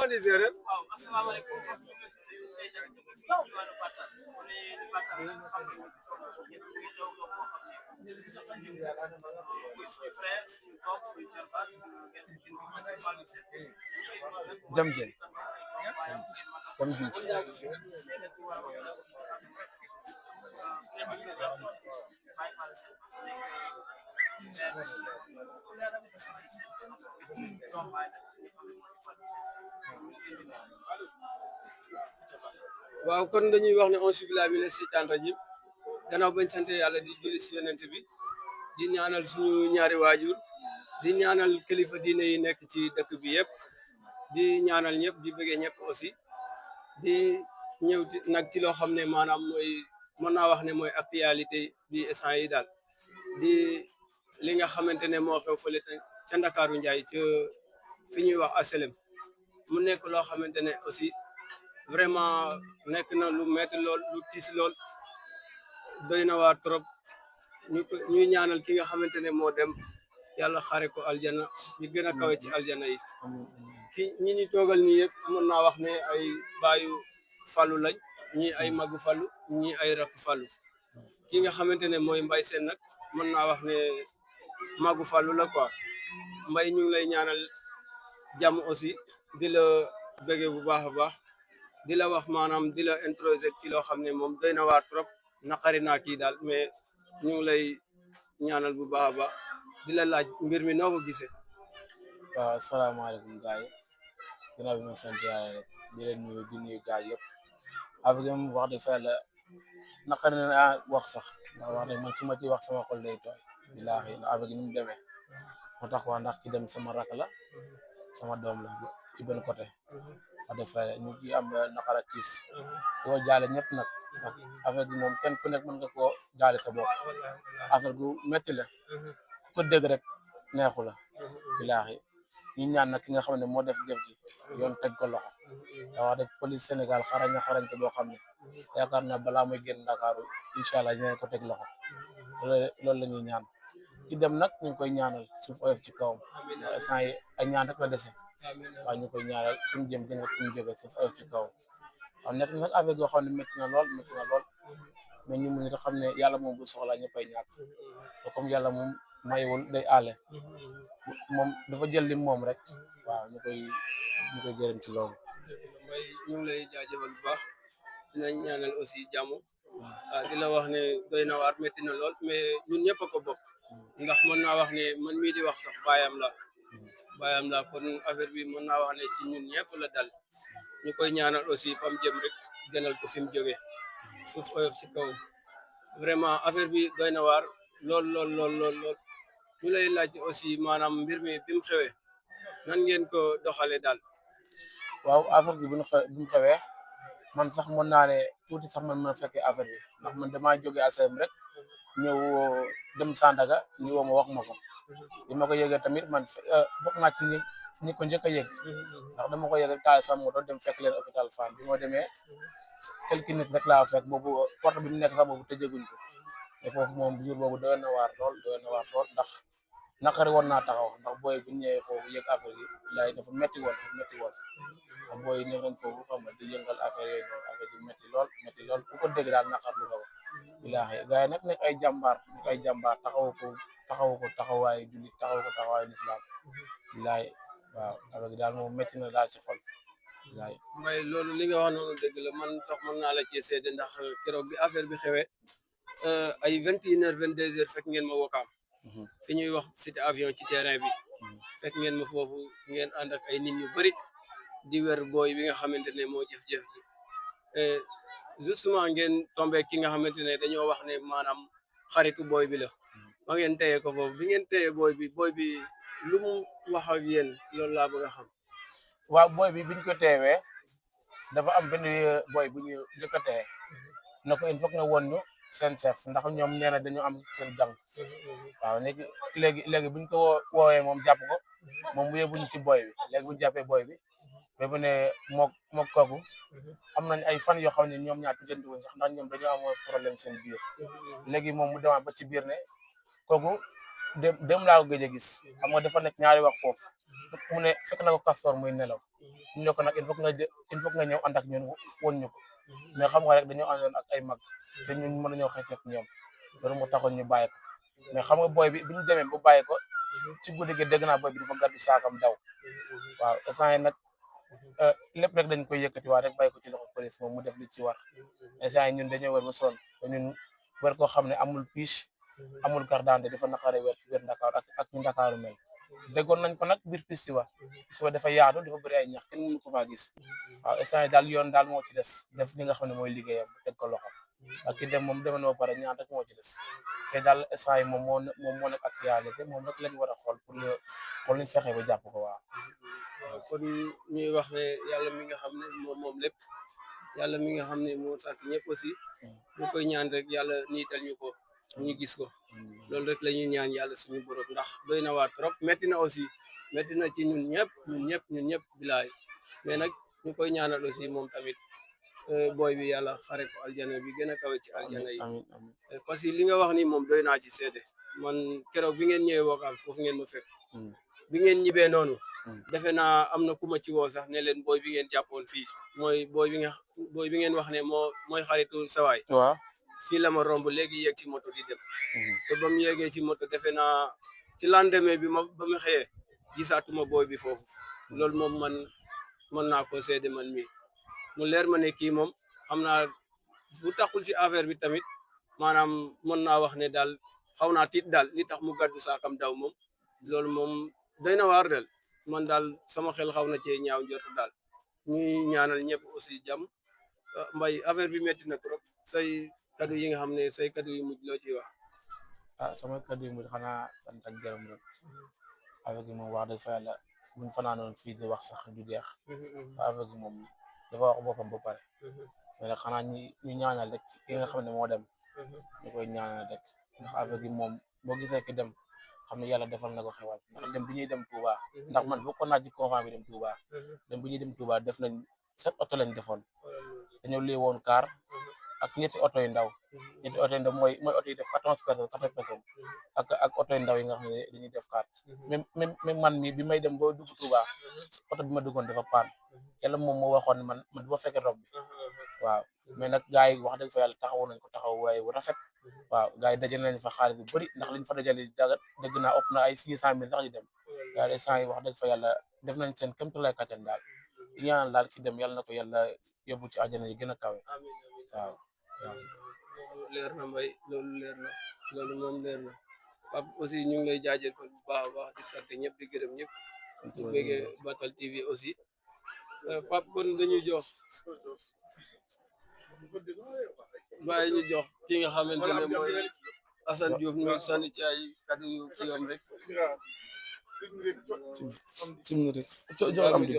di séeréer jam jam waaw kon dañuy wax ne auzu billaahi mina seytaani rajiim gannaaw bañ sante yàlla di julli si yonent bi di ñaanal suñu ñaari waajur di ñaanal kilifa diine yi nekk ci dëkk bi yëpp di ñaanal ñëpp di bëggee ñëpp aussi di ñëw nag ci loo xam ne maanaam mooy mën naa wax ne mooy actualité bi instant yi daal di li nga xamante ne moo xew fële ca Ndakaaru Njaay ca fi ñuy wax aselem mu nekk loo xamante ne aussi vraiment nekk na lu metti lool lu tiis lool doy na waar trop ñuy ñaanal ki nga xamante ne moo dem yàlla xare ko aljana ñu gën a kawe ci aljana yi ñi ñu toogal nii yëpp mën naa wax ne ay baayu Fallou lañ ñi ay magu Fallou ñi ay rakk Fallou ki nga xamante ne mooy Mbaye Sène nag mën naa wax ne magu Fallou la quoi Mbaye ñu ngi lay ñaanal jàmm aussi di la bëggee bu baax a baax di la wax maanaam di la introsé ci loo xam ne moom doy na waar trop naqari naa kii daal mais ñu ngi lay ñaanal bu baax a baax di la laaj mbir mi noo ko gisee. waaw asalaamaaleykum gars yi ginnaaw bi ma sant yàlla rek di leen nuyu di nuyu gars yëpp avec moom wax dëgg fa yàlla naqari na wax sax ndax wax dëgg man su ma ci wax sama xol day tooy billaahi avec ni mu demee moo tax waa ndax ki dem sama rakk la sama doom la ci benn côté wax dëgg fa yàlla ñu ci am naqar ak tiis di ko jaale ñëpp nag ndax affaire bi moom kenn ku nekk mën nga koo jaale sa bopp affaire gu métti la ku ko dégg rek neexu la billaahi ñu ñaan nag ki nga xam ne moo def jëf ji yoon teg ko loxo da wax dëgg police Sénégal xarañte boo xam ne yaakaar naa balaa muy génn Ndakaaru incha allah dinañ ko teg loxo loolu la ñuy ñaan ki dem nag ñu ngi koy ñaanal suuf oyof ci kawam instant yi ay ñaan rek la dese waaw ñu koy ñaanal suñu jëm gën a suñu jóge suuf oyof ci kawam waaw nekk nag affaire yoo xam ne métti na lool mais ñu mun xam ne yàlla moom bu soxlaa ñëppay ñàkk te comme yàlla moom mayewul day aale moom dafa jël lim moom rek waaw ñu koy gërëm ci loolu. mooy ñu ngi lay jaajëfal bu baax dinañ ñaanal aussi jàmm di la wax ne doy na waar métti na lool mais ñun ñëpp a ko bokk ndax mën naa wax ne man mii di wax sax baayam la kon affaire bi mën naa wax ne ci ñun ñëpp la dal ñu koy ñaanal aussi fam jëm rek gënal ko fi mu jógee suuf oyof ci kaw vraiment affaire bi doy na waar lool ñu lay laaj aussi maanaam mbir mi bi mu xewee nan ngeen ko doxalee daal. waaw affaire bi bu mu xewee man sax mën naa ne tuuti sax man ma fekkee affaire bi ndax man damaa jógee ASM rek ñëw dem Sandaga ñu woo ma wax ma ko bi ma ko yëgee tamit man bokk naa ci ñi ko njëkk a yëg ndax dama ko yëg rek taal sama moto dem fekk leen hôpital Fann bi moo demee quelques nit rek laa fekk boobu porte bi mu nekk sax boobu tëjeguñ ko te foofu moom jour boobu doyoon na waar lool ndax naqari woon naa taxaw ndax booy bu ñëwee foofu yëg affaire yi lay dafa métti woon ndax booy yi nekkoon foofu xam nga di yëngal affaire yooyu noonu affaire yi métti lool ku ko dégg daal naqar lu ko wax billaahi gars yi nag nekk ay jàmbaar taxawu ko taxawaayu jullit taxawu ko taxawaayu lislaam billaahi waaw affaire yi daal moom métti na daal ci xol billaahi mooy loolu li nga wax noonu dëgg la man sax mën naa la cee seede ndax keroog bi affaire bi xewee ay 21h 22h fekk ngeen ma wokkaam fi ñuy wax cité avion ci terrain bi fekk ngeen ma foofu ngeen ànd ak ay nit ñu bëri di wër booy bi nga xamante ne moo jëf-jëf ji justement ngeen tombé ki nga xamante ne dañoo wax ne maanaam xaritu booy bi la ma ngeen téye ko foofu bi ngeen téye booy bi lu mu wax ak yéen loolu laa bëgg a xam. waaw booy bi biñ ko teewee dafa am benn booy bu ñu njëkk a teye na ko il faut nga woon ñu seen chef ndax ñoom nee na dañu am seen jàng waaw léegi buñ ko woowee moom jàpp ko moom bu yóbbu ñu ci booy bi léegi bu ñu jàppee booy bi ba mu ne mook kooku am nañ ay fan yoo xam ne ñoom ñaar tujjanti wuñ sax ndax ñoom dañoo am problème seen biir léegi moom mu demaat ba ci biir ne kooku dem laa ko gëj a gis xam nga dafa nekk ñaari wax foofu mu ne fekk na ko Castor muy nelaw ñu ne ko nag il faut que nga ñëw ànd ak ñun woon ñu ko mais xam nga rek dañoo àndoon ak ay mag te ñun mën nañoo xëy ak ñoom loolu moo taxoon ñu bàyyi ko mais xam nga booy bi ñu demee ba bàyyi ko ci guddi gi dégg naa booy bi dafa gàddu saakam daw waaw instant yi nag lépp rek dañ koy yëkkati waa rek bàyyi ko ci loxo police moom mu def li ci war instant yi ñun dañoo wër ba sonn te ñun wër koo xam ne amul piche amul carte d'identité dafa naqare wër Ndakaaru ak ñu Ndakaaru mel déggoon nañ ko nag biir piste wa dafa yaatu dafa bëri ay ñax kenn mënu ko faa gis waaw instant yi daal yoon daal moo ci des def li nga xam ne mooy liggéeyam teg ko loxo ak ki dem moom demoon ba pare ñaan rek moo ci des te daal instant yi moom moo nekk actualité moom rek lañ war a xool pour ñu fexe ba jàpp ko waaw. kon ñuy wax ne yàlla mi nga xam ne moom lépp yàlla mi nga xam ne moo sàkk ñëpp aussi ñu koy ñaan rek yàlla niital ñu ko ñu gis ko loolu rek la ñuy ñaan yàlla suñu borom ndax doy na waar trop métti na aussi métti na ci ñun ñëpp bilaay mais nag ñu koy ñaanal aussi moom tamit booy bi yàlla xare ko aljana bi gën a kawe ci aljana yi parce que li nga wax ni moom doy naa ci seede man keroog bi ngeen ñëwee Wakaam foofu ngeen ma fekk bi ngeen ñibbee noonu defe naa am na ku ma ci woo sax ne leen booy bi ngeen jàppoon fii mooy booy bi ngeen wax ne mooy xaritu sawaay waaw fii la ma romb léegi yéeg ci moto di dem te ba mu yéegee ci moto defe naa ci lendemain bi ba mu xëyee gisaatuma booy bi foofu loolu moom man mën naa ko seede man mi mu leer ma ne kii moom xam naa bu taxul ci affaire bi tamit maanaam mën naa wax ne daal xaw naa tiit daal li tax mu gàddu saakam daw moom loolu moom doy na waar del man daal sama xel xaw na cee ñaaw njort daal ñuy ñaanal ñëpp aussi jàmm mbay affaire bi métti na trop say kaddu yi nga xam ne say kaddu yu mujj loo ciy wax sama kaddu yu mujj xanaa sant ak gërëm rek avec moom wax dëgg fa yàlla buñ fanaanoon fii di wax sax du jeex avec moom dafa wax boppam ba pare mais nag xanaa ñu ñaanal rek ki nga xam ne moo dem ñu koy ñaanal rek ndax avec moom boo gisee ki dem xam ne yàlla defal na ko xewal ndax dem bi ñuy dem Touba ndax man bokkoon naa ci convent bi dem Touba dem bi ñuy dem Touba def nañ 7 oto lañ defoon dañoo lii woon car ak ñetti oto yu ndaw mooy oto yi def 14 personnes ak oto yu ndaw yi nga xam ne dañuy def car même man mi bi may dem boo dugg Touba oto bi ma duggoon dafa paan yàlla moom moo waxoon ne man du ma fekkee rob bi waaw mais nag gars yi wax dëgg fa yàlla taxawu nañ ko taxaw waaye bu rafet waaw gars yi dajale nañ fa xaalis bu bëri ndax liñ fa dajale dëgg naa ëpp na ay 600 000 sax di dem gars yi sant yi wax dëgg fa yàlla def nañ seen kéemtalaay kattan daal di ñaanal daal ki dem yàlla na ko yàlla yóbbu ci àjjana yi gën a kawe waaw loolu leer na mbay loolu leer na loolu moom leer na Pape aussi ñu ngi lay jaajëfal bu baax a baax di sant ñëpp di gërëm ñëpp di bëggee Batal TV aussi Pape kon dañuy jox bàyyi ñu jox ki nga xamante ne mooy Assane Diouf ñu sànni ci ay kaddu yu ci yoon rek ci mu rek jox am di